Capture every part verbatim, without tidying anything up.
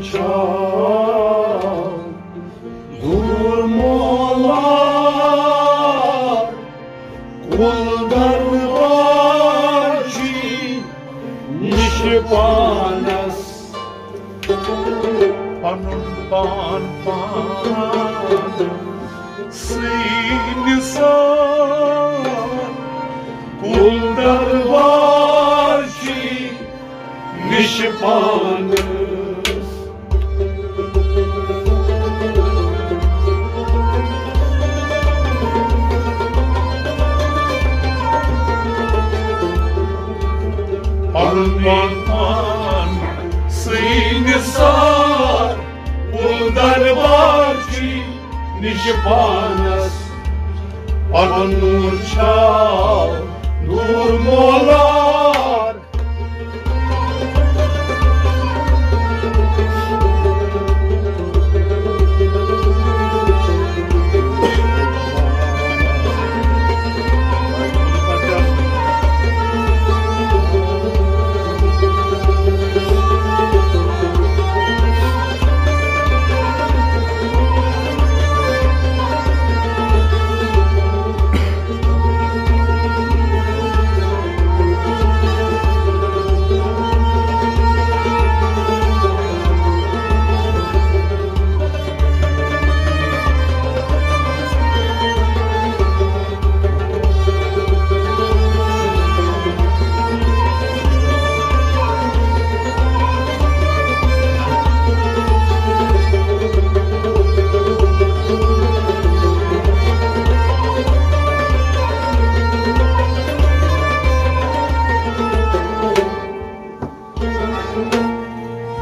چھا دوٗر مولار، کُل دروازی نِش پانس۔ پنُن پان پان سٕے نِثار، کُل دروازی نِش پانس۔ پنُن پان پان سٕے نِثار، کُل دروازی نِش پانس۔ پنُن نوٗر چھا دوٗر مولار۔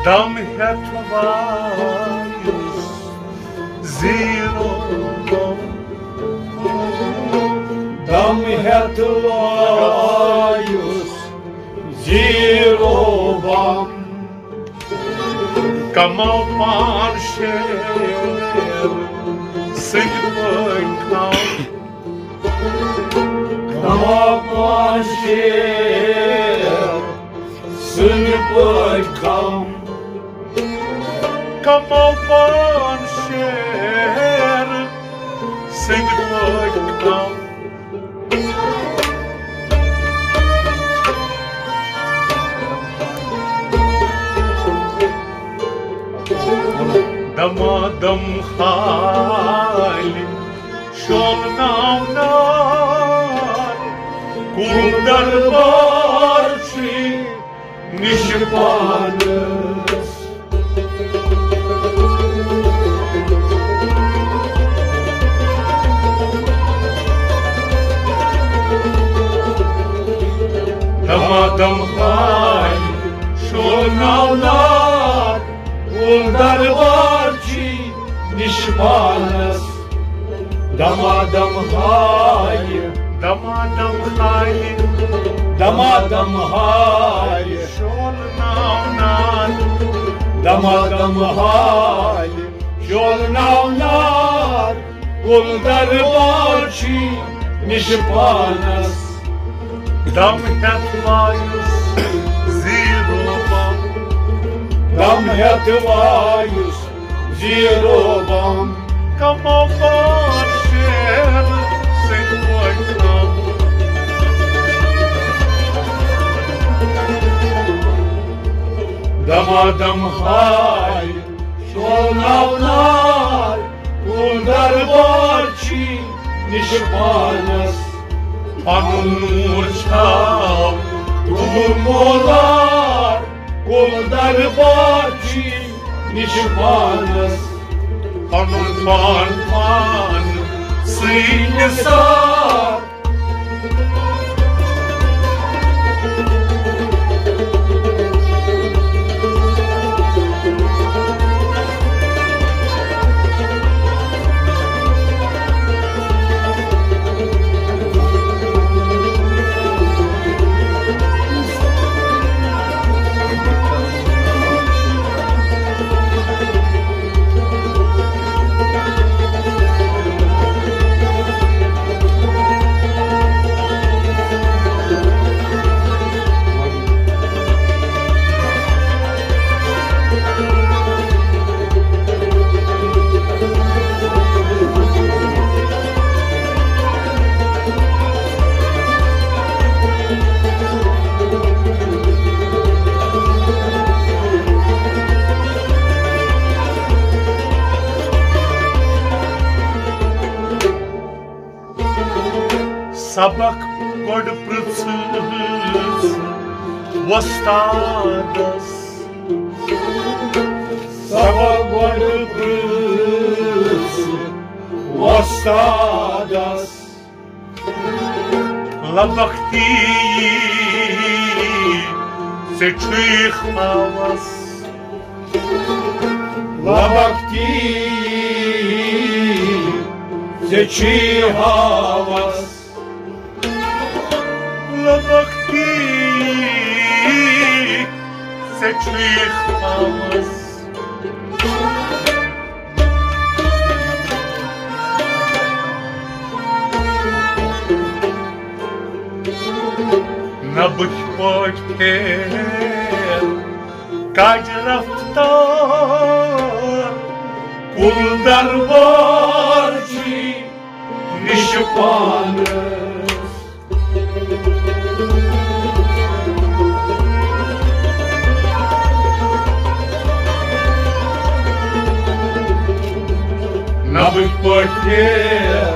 دم ہیتھ وایُس زیٖرو بم۔ دم ہیتھ وایُس زیٖرو بم۔ کماو پان شیر سٕنٛدۍ پٲٹھۍ کم۔ کماو پان شیر سٕنٛدۍ پٲٹھۍ کم۔ کماو پان شیر سٕنٛدۍ پٲٹھۍ کم۔ دما دم خالہِ شولناونار، کُل دربار چھُے نِش پانس۔ دما دم خالہِ شولناونار، کُل دربار چھُے نِش پانس۔ دما دم خالہِ، دما دم خالہِ، دما دم خالہِ شولناونار۔ دما دم خالہِ شولناونار، کُل دربار چھُے نِش پانس۔ دم ہیتھ وایُس زیٖرو بم۔ دم ہیتھ وایُس زیٖرو بم۔ کماو پان شیر سٕنٛدۍ پٲٹھۍ کم۔ دما دم خالہِ شولناونار، کُل دربار چھُے نِش پانس۔ پنُن نوٗر چھاو دوٗر مولار، کُل دربار چھُے نِش پانس۔ پنُن پان پان سٕے نثار۔ سبق گۄڈٕ پرٛژھ وۄستادس۔ سبق گۄڈٕ پرٛژھ وۄستادس۔ لبختی ژےٚ چھُے ہاوس۔ لبختی ژےٚ چھُے ہاوس۔ لبختی ژےٚ چھُے ہاوس۔ نبٕکۍ پٲٹھۍ پھیر کاجہِ رفتار، کُل دربار چھُے نِشہِ پانس۔ نبٕکۍ پٲٹھۍ پھیر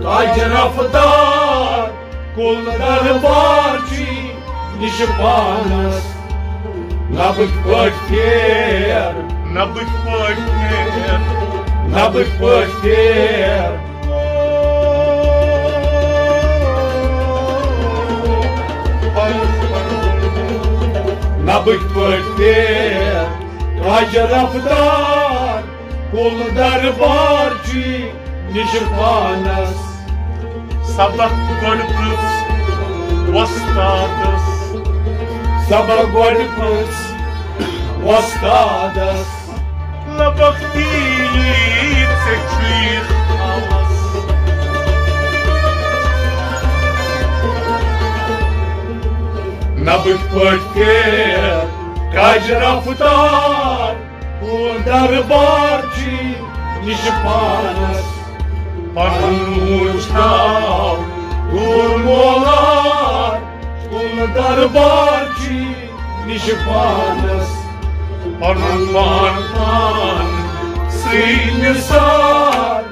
کاجہِ رفتار، کُل دربار چھُے نِشہِ پانس۔ نبٕکۍ پٲٹھۍ پھیر، نبٕکۍ پٲٹھۍ پھیر، نبٕکۍ پٲٹھۍ پھیر۔ نبٕکۍ پٲٹھۍ پھیر کاجہِ رفتار، کُل دربار چھُے نِشہِ پانس۔ سبق گۄڈٕ پرٛژھ وۄستادس۔ سبق گۄڈٕ پرٛژھ وۄستادس۔ لبختی ژےٚ چھُے ہاوس۔ نبٕکۍ پٲٹھۍ پھیر کاجہِ رفتار، کُل دربار چھُے نِشہِ پانس۔ پنُن وُچھناو دوٗر مولار، کُل دربار چھُے نِشہِ پانس۔ پنُن پان پان سٕے نثار۔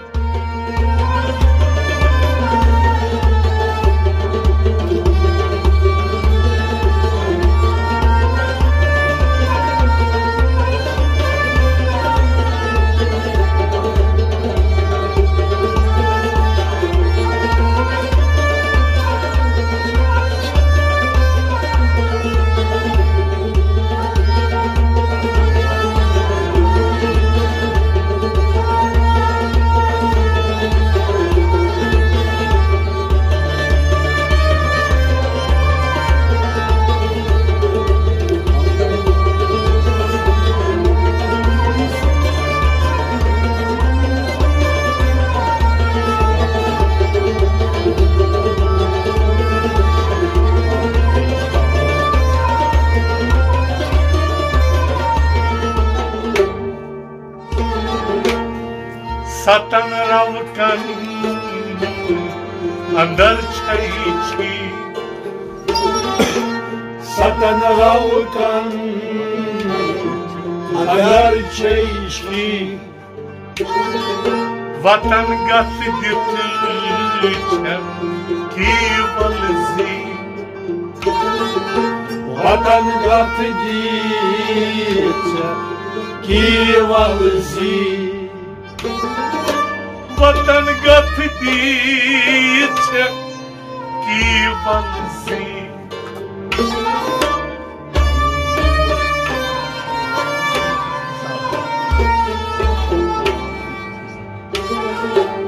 ستن روکن اندر چھئی چھی۔ ستن روکن اندر چھئی چھی۔ وطن گژھ دِتھ چھکھ کیول زی۔ وطن گژھ دِتھ چھکھ کیول زی۔ وطن گژھ دِتھ چھکھ کیول زی۔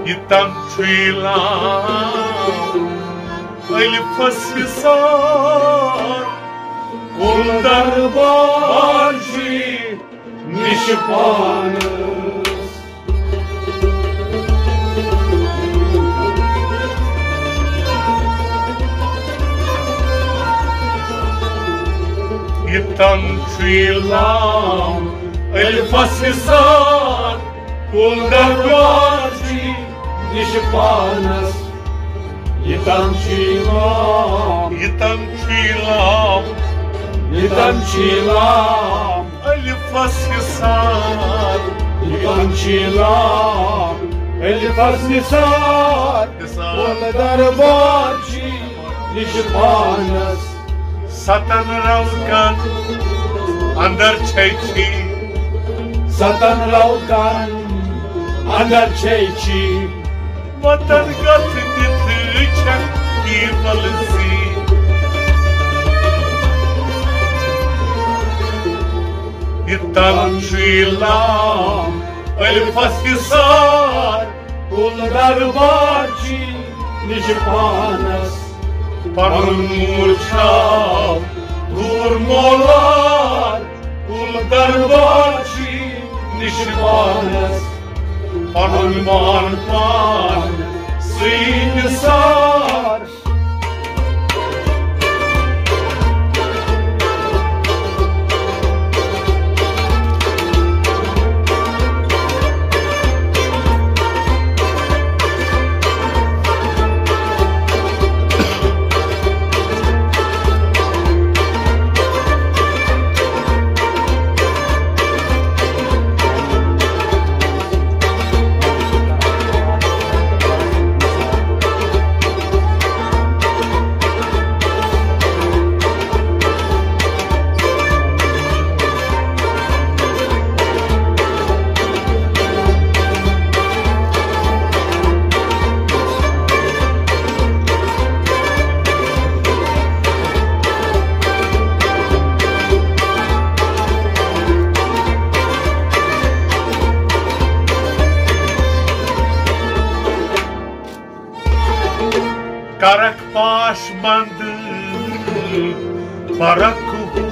یہِ تن چھُے لام الفس حصار، کُل دربار چھُے نِشہِ پانس۔ یہِ تن چھُے لام الفس حصار، کُل دربار چھُے نِشہِ پانس۔ یہِ تن چھُے لام، یہِ تن چھُے لام، یہِ تن چھُے لام الفس حصار۔ یہِ تن چھُے لام الفس نثار، نثار۔ کُل دربار چی نِش پانس۔ ستن رۄزگن اندر چھے چی۔ ستن رۄزگن اندر چھے چی۔ وطن گتھ دِتھ چھکھ کیبل زی۔ یہِ تن چھُے لام الفس نثار۔ کُل دربار چی نِش پانس۔ پنُن موٗل چھاو دوٗر مولار۔ کُل دربار چی نِش پانس۔ پنُن مان پان سُے نثار۔ کرکھ پاش بند، پرکھ ہو۔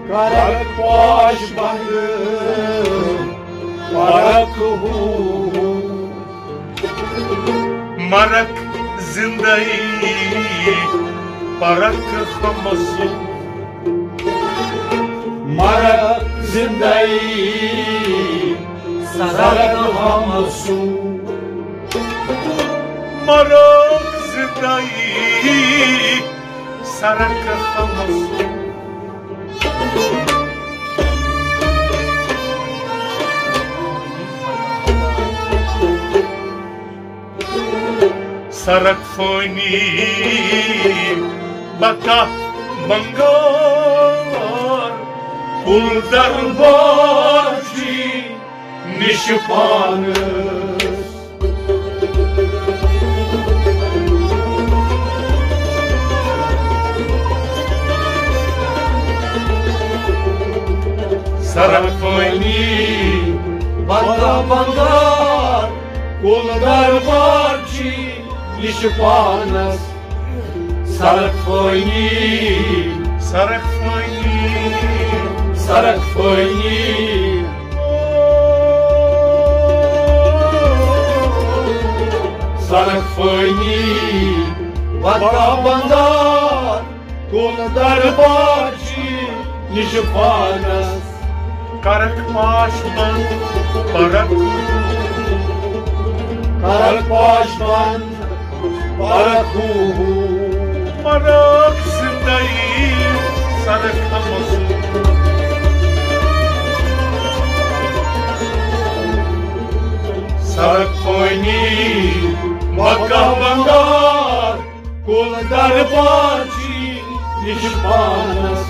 کرکھ پاش بند، پرکھ ہو۔ مرکھ زندگی، پرکھ خمسو۔ مرکھ زندگی، سرک خمسو۔ مرکھ زندگی، سرک خمسو۔ سرک فانی بقا بنگار، کُل دربار چی نِش پانس۔ سرک فانی بقا بنگار، کُل دربار چی نِش پانس۔ سرک فانی، سرک فانی، سرک فانی، سرک فانی، بقا بنگار، کُل دربار چی نِش پانس۔ کرکھ پاش بند، پرکھ۔ کرکھ پاش بند، پرکھ ہو۔ مرکھ زندگی، سرک خمسو۔ سرک فانی، بقا بنگار، کُل دربار چی نِش پانس۔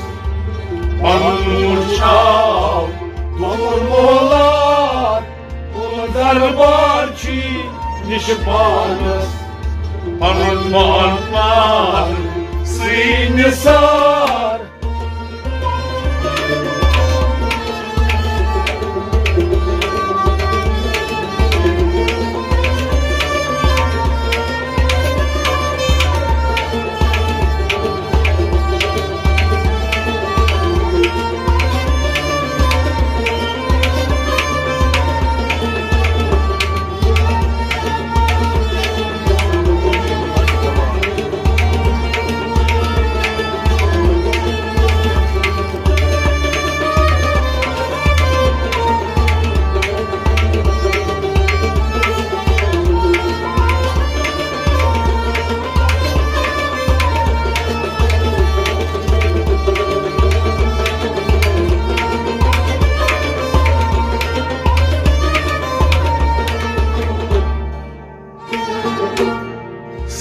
پنُن موٗل چھاو دوٗر مولار، کُل دربار چی نِش پانس۔ پنُن مان پان سُے نثار۔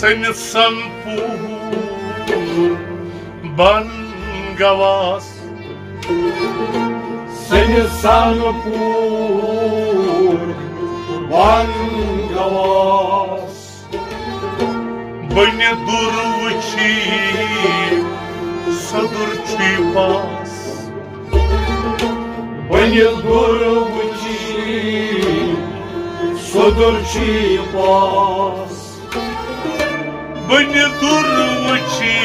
سنہٕ سن پوٗر بن گواس۔ سنہٕ سن پوٗر بن گواس۔ بنہِ دوٚر وٕچھی، سۄدُر چھُے پاس۔ بنہِ دوٚر وٕچھی، سۄدُر چھُے پاس۔ بنہِ دوٚر وٕچھی،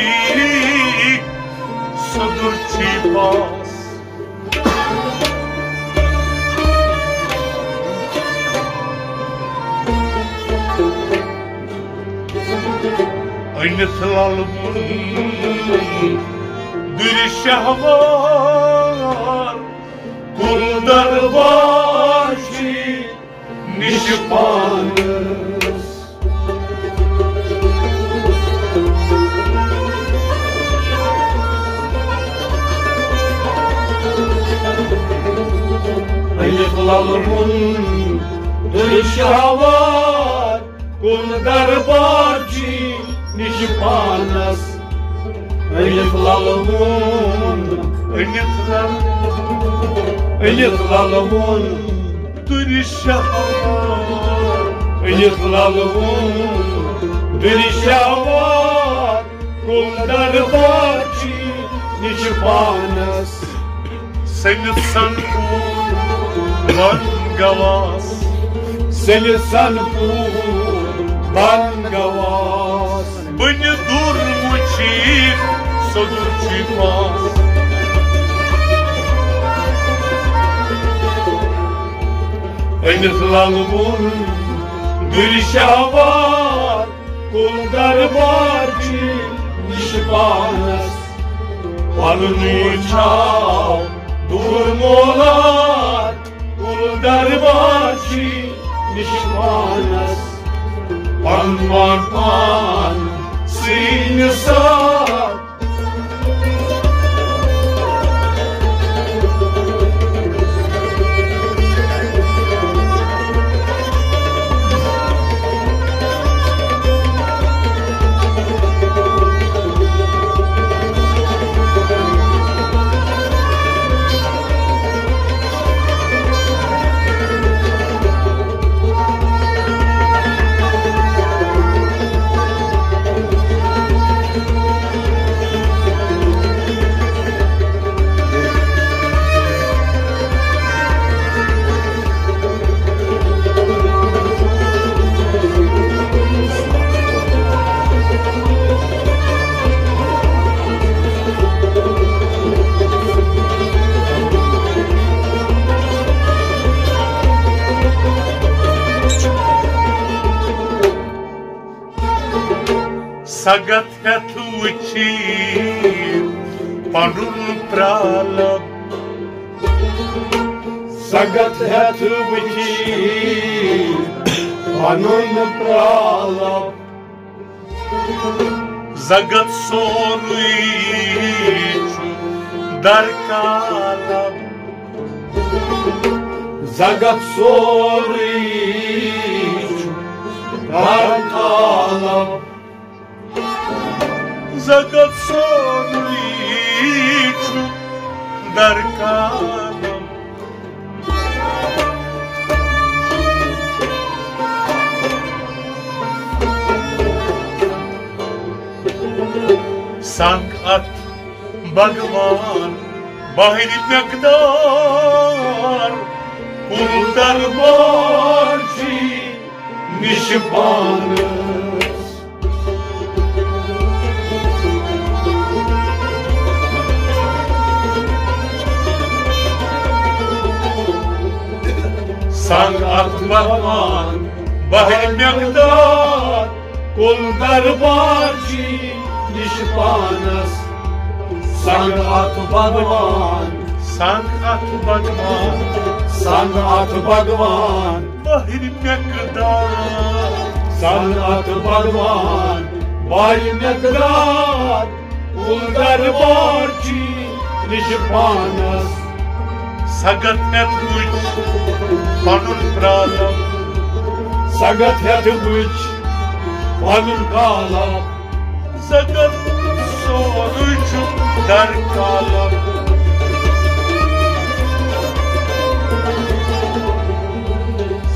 سۄدُر چھُے پاس۔ أنِتھ للوُن دُرِ شہوار، کُل دربار چھُے نِش پانس۔ أنِتھ للوُن دُرِ شہوار، کُل دربار چھُے نِش پانس۔ أنِتھ للوُن، أنِتھ للوُن، أنِتھ للوُن دُرِ شہوار۔ أنِتھ للوُن دُرِ شہوار، کُل دربار چھُے نِش پانس۔ سنہٕ سن پوٗر بن گواس۔ سنہٕ سن پوٗر بن گواس۔ بنہِ دوٚر وٕچھی، سۄدُر چھُے پاس۔ أنِتھ للوُن دُرِ شہوار، کُل دربار چھُے نِش پانس۔ پنُن وٕچھاو دوٗر مولار، کُل دربار چھُے نِش پانس۔ پنُن پان سٕے نثار۔ سگت ہیتھ وچھی پنُن پرالپ۔ سگت ہیتھ وچھی پنُن پرالپ۔ زگت سورُے چھُ درکالپ۔ زگت سورُے چھُ درکالپ۔ زگت سورُے چھُ درکالم۔ سنگ اتھ بھگوان بحرِ مقدار، کُل دربار چھُے نِش پانس۔ سنگ اتھ بھگوان بحرِ مقدار، کُل دربار چھُے نِش پانس۔ سنگ اتھ بھگوان، سنگ اتھ بھگوان، سنگ اتھ بھگوان بحرِ مقدار۔ سنگ اتھ بھگوان بحرِ مقدار، کُل دربار چھُے نِش پانس۔ سگت ہیتھ وُچھ پنُن پرالم۔ سگت ہیتھ وُچھ پنُن کالا۔ زگن سورُے چھُ در کالا۔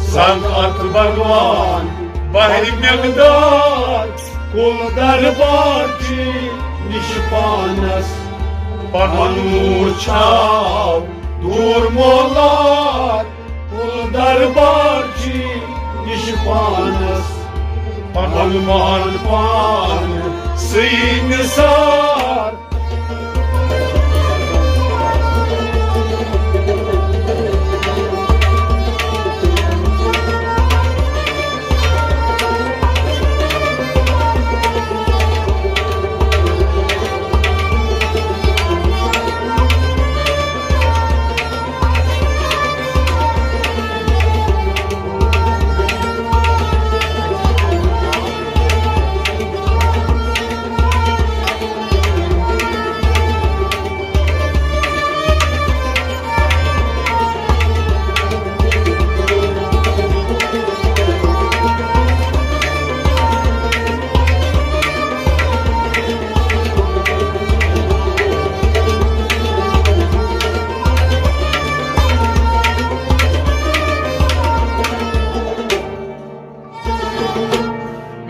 صنعت بھگوان بحر مقدار، کُل دربار چی نِش پانس۔ پنُن نور چھاو دوٗر مولار، کُل دربار چی نِش پانس۔ پنُن مان پان سٕے نثار۔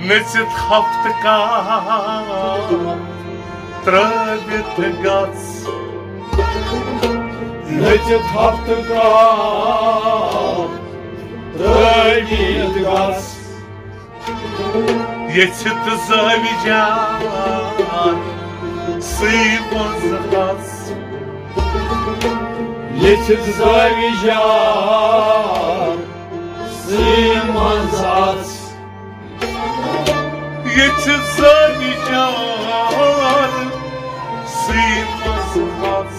نٔژِتھ ہفتہٕ کال ترٲوِتھ گژھ۔ نٔژِتھ ہفتہٕ کال ترٲوِتھ گژھ۔ یژھِتھ زٲوِج یار سٕے منٛز اَژ۔ یژھِتھ زٲوِج یار سٕے منٛز اَژ۔ یژھِتھ زٲوِج یار سٕے منٛز اَژ۔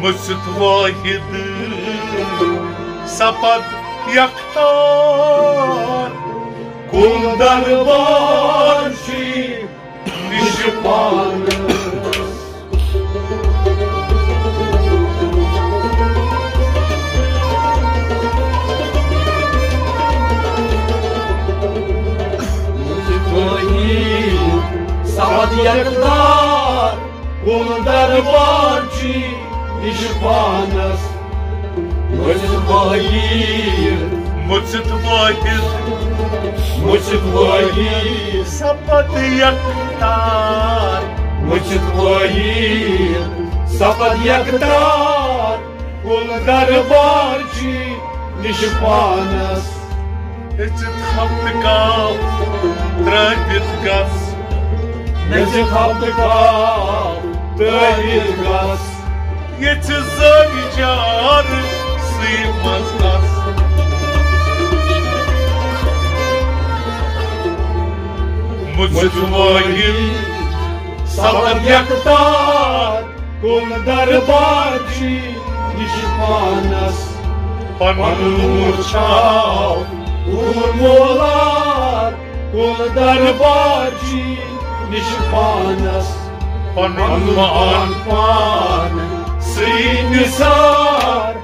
مٔژِتھ واحد سپد یکتار، کُل دربار چی نِش پانس۔ سپد یکتار، کُل دربار چی نِش پانس۔ مٔژِتھ واحد، مٔژِتھ واحد، مٔژِتھ واحد سپد یکتار۔ مٔژِتھ واحد سپد یکتار، کُل دربار چی نِش پانس۔ نٔژِتھ ہفتہٕ کال ترٲوِتھ گژھ۔ نٔژِتھ ہفتہٕ کال ترٲوِتھ گژھ۔ یژھِتھ زٲوِج یار سٕے منٛز اَژ۔ مٔژِتھ واحد سپد یکتار، کُل دربار چی نِش پانس۔ پنُن نور چھاو دوٗر مولار، کُل دربار چی نِش پانس۔ پنُن مان پان سٕے نثار۔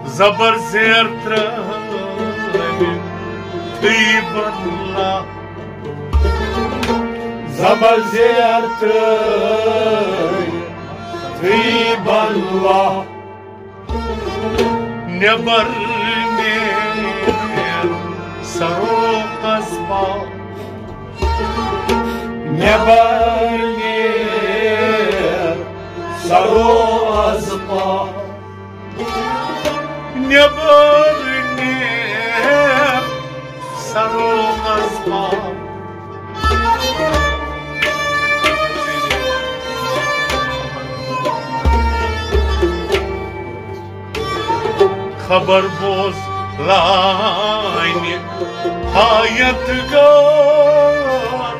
زبر زیر ترٲوِتھ تھٕے بنلا۔ زبر زیر ترٲوِتھ تھٕے بنلا۔ نٮ۪بر نٮ۪بر نیر سرو از پا۔ نٮ۪بر نیر سرو از پا۔ خبر بوز لانہِ ہایت گار،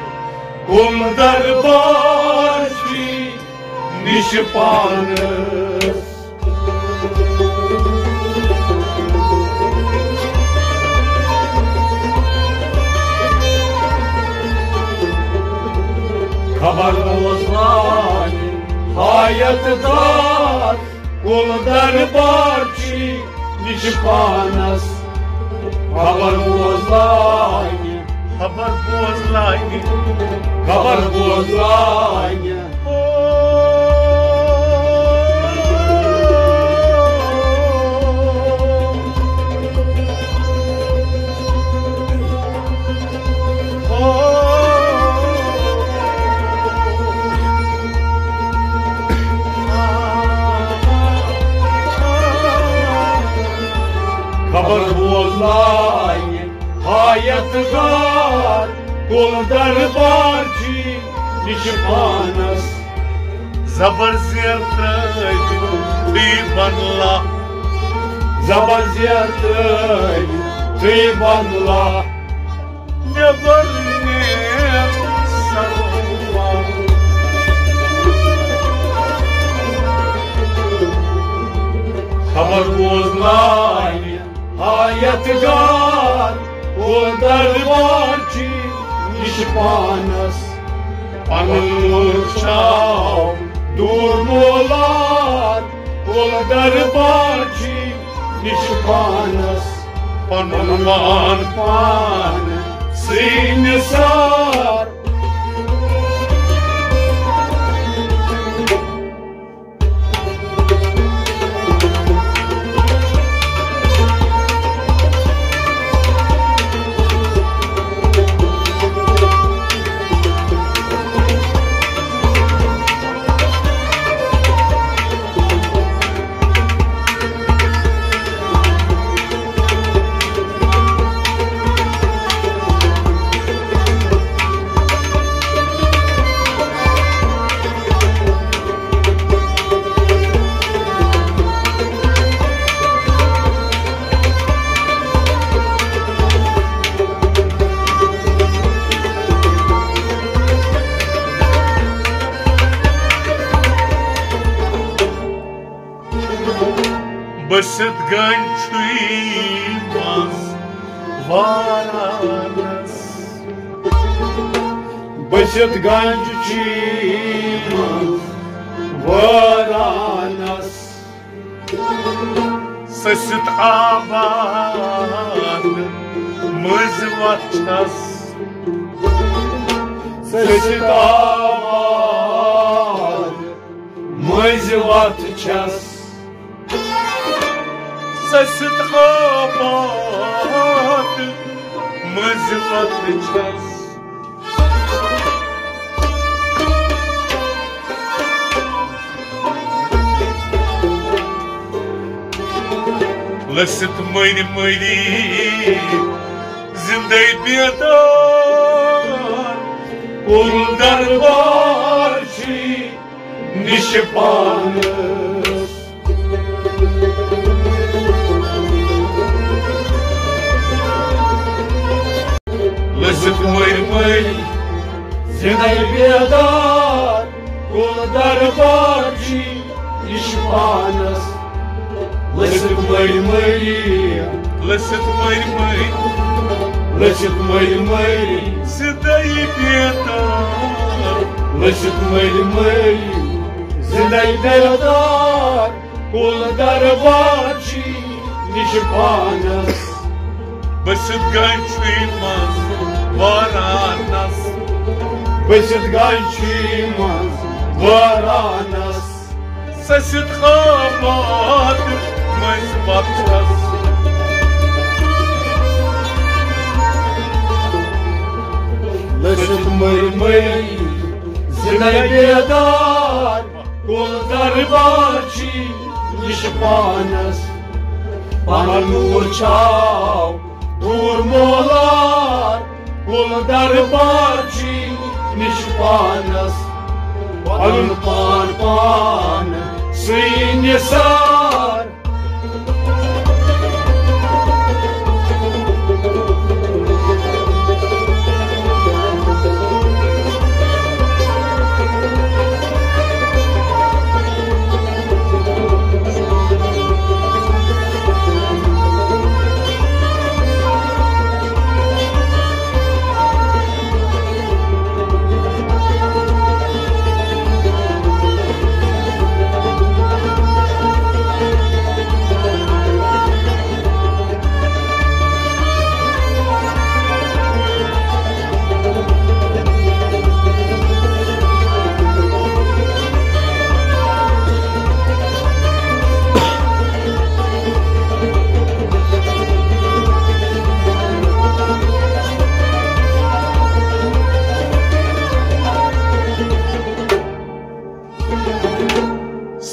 کُل دربار چھی نِش پانس۔ خبر بوز لانہِ ہایت گار، کُل دربار چھی نِش پانس۔ خبر بوز لانہِ، خبر بوز لانہِ، خبر بوز لانہِ۔ خبر بوز لانہِ ہایت گار، کُل دربار چھی نِش پانس۔ زبر زیر ترٲوِتھ تُہۍ بنلا۔ زبر زیر ترٲوِتھ تُہۍ بنلا۔ نٮ۪بر نیر سروا۔ خبر بوز لانہِ ہایت گار، کُل دربار چھی نِش پانس۔ پنُن مُلک چھاو دوٗر مولاد، کُل دربار چھی نِش پانس۔ پنُن مان پان سٕے نثار۔ بٔسِتھ گنج چھُے منٛز وارانس۔ بٔسِتھ گنج چھُے منٛز وارانس۔ سٔسِتھ آباد مٔنٛزۍ وَتھ چھَس۔ سٔسِتھ آباد مٔنٛزۍ وَتھ چھَس۔ سٔسِتھ آباد مٔنٛزۍ وَتھ چھَس۔ لٔسِتھ مٔرۍ مٔری زِندَے بیدار، کُل دربار چھی نِش پانَس۔ لٔسِتھ مٔرۍ مٔرۍ زِندَے بیدار، کُل دربار چھی نِش پانَس۔ لٔسِتھ مٔرۍ مٔرۍ، لٔسِتھ مٔرۍ مٔرۍ، لٔسِتھ مٔرۍ مٔرۍ زِندَے بیدار، لٔسِتھ مٔرۍ مٔرۍ زِندَے بیدار، کُل دربار چھی نِش پانَس۔ بٔسِتھ گنج چھُے منٛز وارانَس۔ بٔسِتھ گنج چھُے منٛز وارانَس۔ سٔسِتھ آباد مٔنٛزۍ وَتھ چھَس۔ لٔسِتھ مٔرۍ مٔرۍ بیدار کُل دربار چی نِش پانس، پنُن نوٗر چھاو دوٗر مولار کُل دربار چی نِش پانس، پنُن پان پان سٕے نثار۔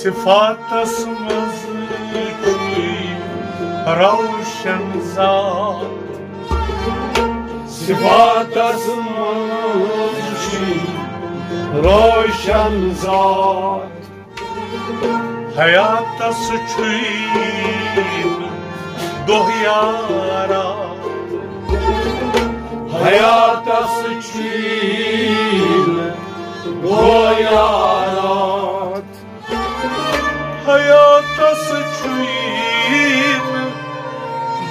صفاتس منٛز چھُے روشن ذات۔ صفاتس منٛز چھُے روشن ذات۔ حیاتس چھُے نہٕ دۄہ یا راتھ۔ حیاتس چھُے نہٕ دۄہ یا راتھ۔ حیاتس چھُے نہٕ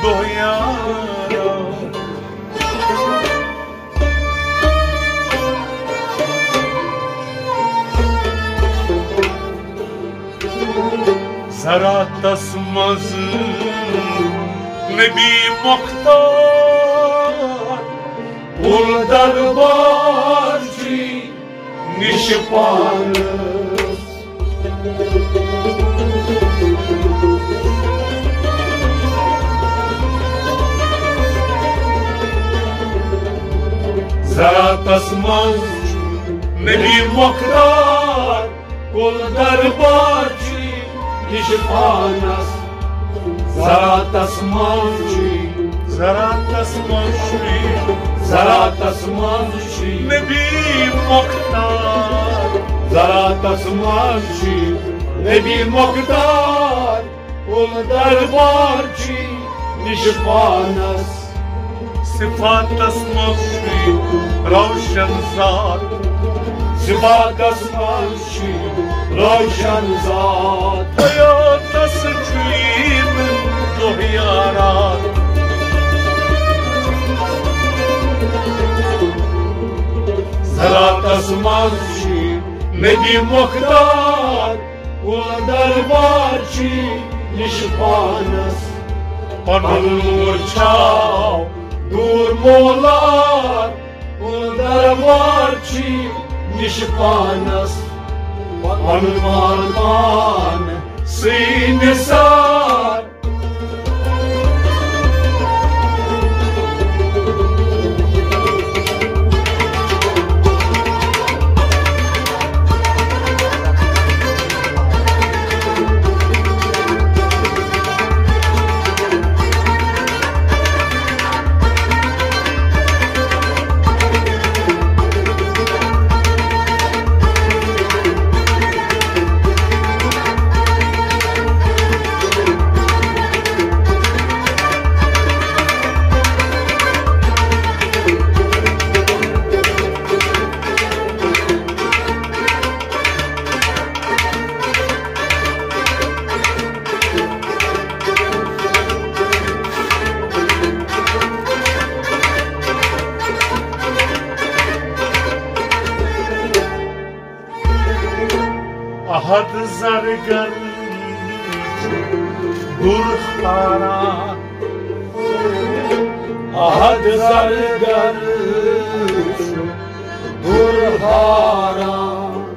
دۄہ یا راتھ۔ زراتس منٛز نبی مختار، کُل دربار چھُے نِش پانس۔ زراتس منٛز چھُ نبی مختار، کُل دربار چھُے نِش پانس۔ زراتس منٛز چھُے، زراتس منٛز چھُے، زراتس منٛز چھُے نبی مختار۔ زراتس منٛز چھُے نبی مختار، کُل دربار چھُے نِش پانس۔ صفاتس منٛز چھُے روشن ذات۔ صفاتس منٛز چھُے روشن ذات۔ حیاتس چھُے نہٕ دۄہ یا راتھ۔ زراتس منٛز چھُے نبی مختار، کُل دربار چھُے نِش پانس۔ پنُن نوٗر چھاو دوٗر مولار، کُل دربار چھُے نِش پانس۔ پنُن پان پان سٕے نثار۔ احد زرگر چھُ دُر ہاران۔ احد زرگر چھُ دُر ہاران۔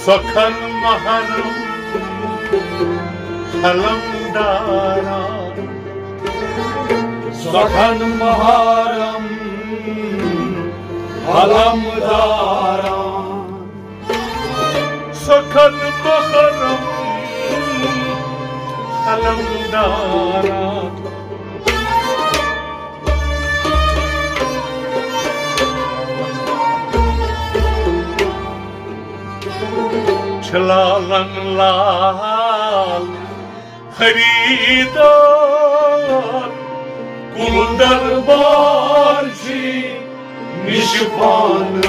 سۄکھن محرم قلم داران۔ سۄکھن محرم علمداران۔ سخن محرم علمداران۔ چلالن لال خریدار، کل دربار جی نشپان۔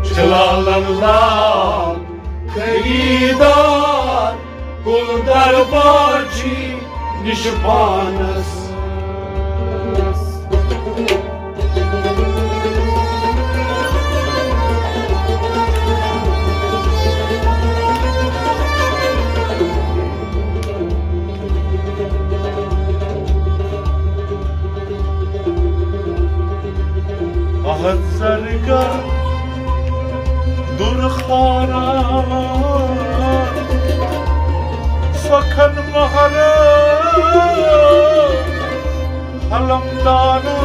چلالن لال خریدار، کل دربار جی نشپانس۔ احد زرگر درخارا، سخن محرم علمدارا۔